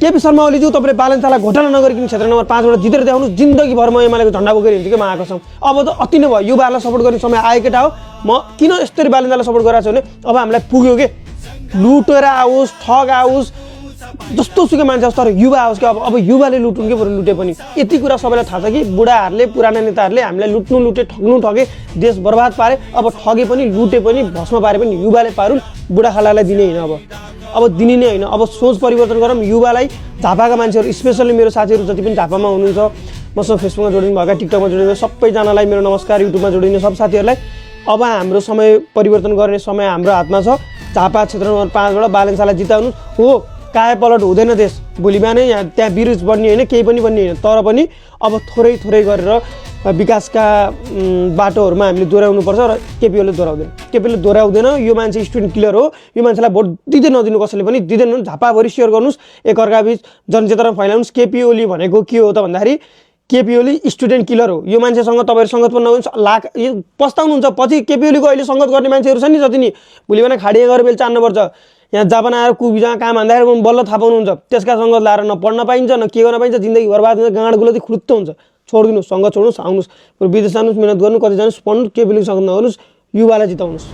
केपी शर्मा ओलीज्यू तपाईँले बालनशाला घोटाला नगरिकन क्षेत्र नम्बर 5 बाट जितेर देखाउनु जिन्दगीभर म एमालेको झन्डा बोकेर हिँड्छु के महाकसम अब त अति नै भयो युवाहरूलाई सपोर्ट गर्ने समय आएकै हो म किन यसरी बालनशाला सपोर्ट गरिरहेको छु भने अब हामीलाई पुग्यो के लुटेर आओस् ठग आओस् जस्तो सुकै मान्छे आओस् तर युवा आओस् कि अब युवाले लुटुन् के बरु लुटे पनि यति कुरा सबैलाई थाहा छ कि बुढाहरूले पुराना नेताहरूले हामीलाई लुट्नु लुटे ठग्नु ठगे देश बर्बाद पारे अब ठगे पनि लुटे पनि भस्म पारे पनि युवाले पारुन् बुढाखालालाई दिने हैन अब दिने नै हैन अब सोच परिवर्तन गरौँ युवालाई झापाका मान्छेहरू स्पेशली मेरो साथीहरू जति पनि झापामा हुनुहुन्छ मसँग फेसबुकमा जोडिनु भएका टिकटकमा जोडिनु सबैजनालाई मेरो नमस्कार युट्युबमा जोडिनु सब साथीहरूलाई अब हाम्रो समय परिवर्तन गर्ने समय हाम्रो हातमा छ झापा क्षेत्र नम्बर 5 बाट बालनशाला जिताउनु हो काय पलट हुँदैन देश भोलि बिहानै यहाँ त्यहाँ ब्रिज बन्ने हैन केही पनि बन्ने हैन तर पनि अब थोरै थोरै गरेर विकासका बाटोहरुमा हामीले दोहोऱ्याउनु पर्छ र केपीओले दोहोऱ्याउँदैन यो मान्छे स्टुडेन्ट किलर हो यो मान्छेलाई भोट दिदै नदिनु कसैले पनि दिदैन झापाभरि शेयर गर्नुस् एकअर्का बीच जनचेतना फैलाउनुस् केपीओली भनेको के हो त भन्दाखेरि केपीओली स्टुडेन्ट किलर हो यो मान्छेसँग तपाईहरु संगत पनि नगर्नुस् लाख पस्ताउनुहुन्छ पछि केपीओलीको अहिले संगत गर्ने मान्छेहरु छन् नि जति नि भोलि बिहान खाडिया गरेर बेल चान्नु पर्छ यहाँ जापान आएर कुबिजा काम भन्दाखेरि बल्ल थाहा पाउनुहुन्छ त्यसका संगत लाएर न पढ्न पाइन्छ न के गर्न पाइन्छ जिन्दगी बर्बाद हुन्छ गाँड गुलती खुरुत्त हुन्छ छोड्दिनुस् संगत छोड्नुस् आउनुस् विदेश जानुस् मेहनत गर्नु कति जानुस् पढ्नु केपीओली संगत नगर्नुस् युवालाई जिताउनुस्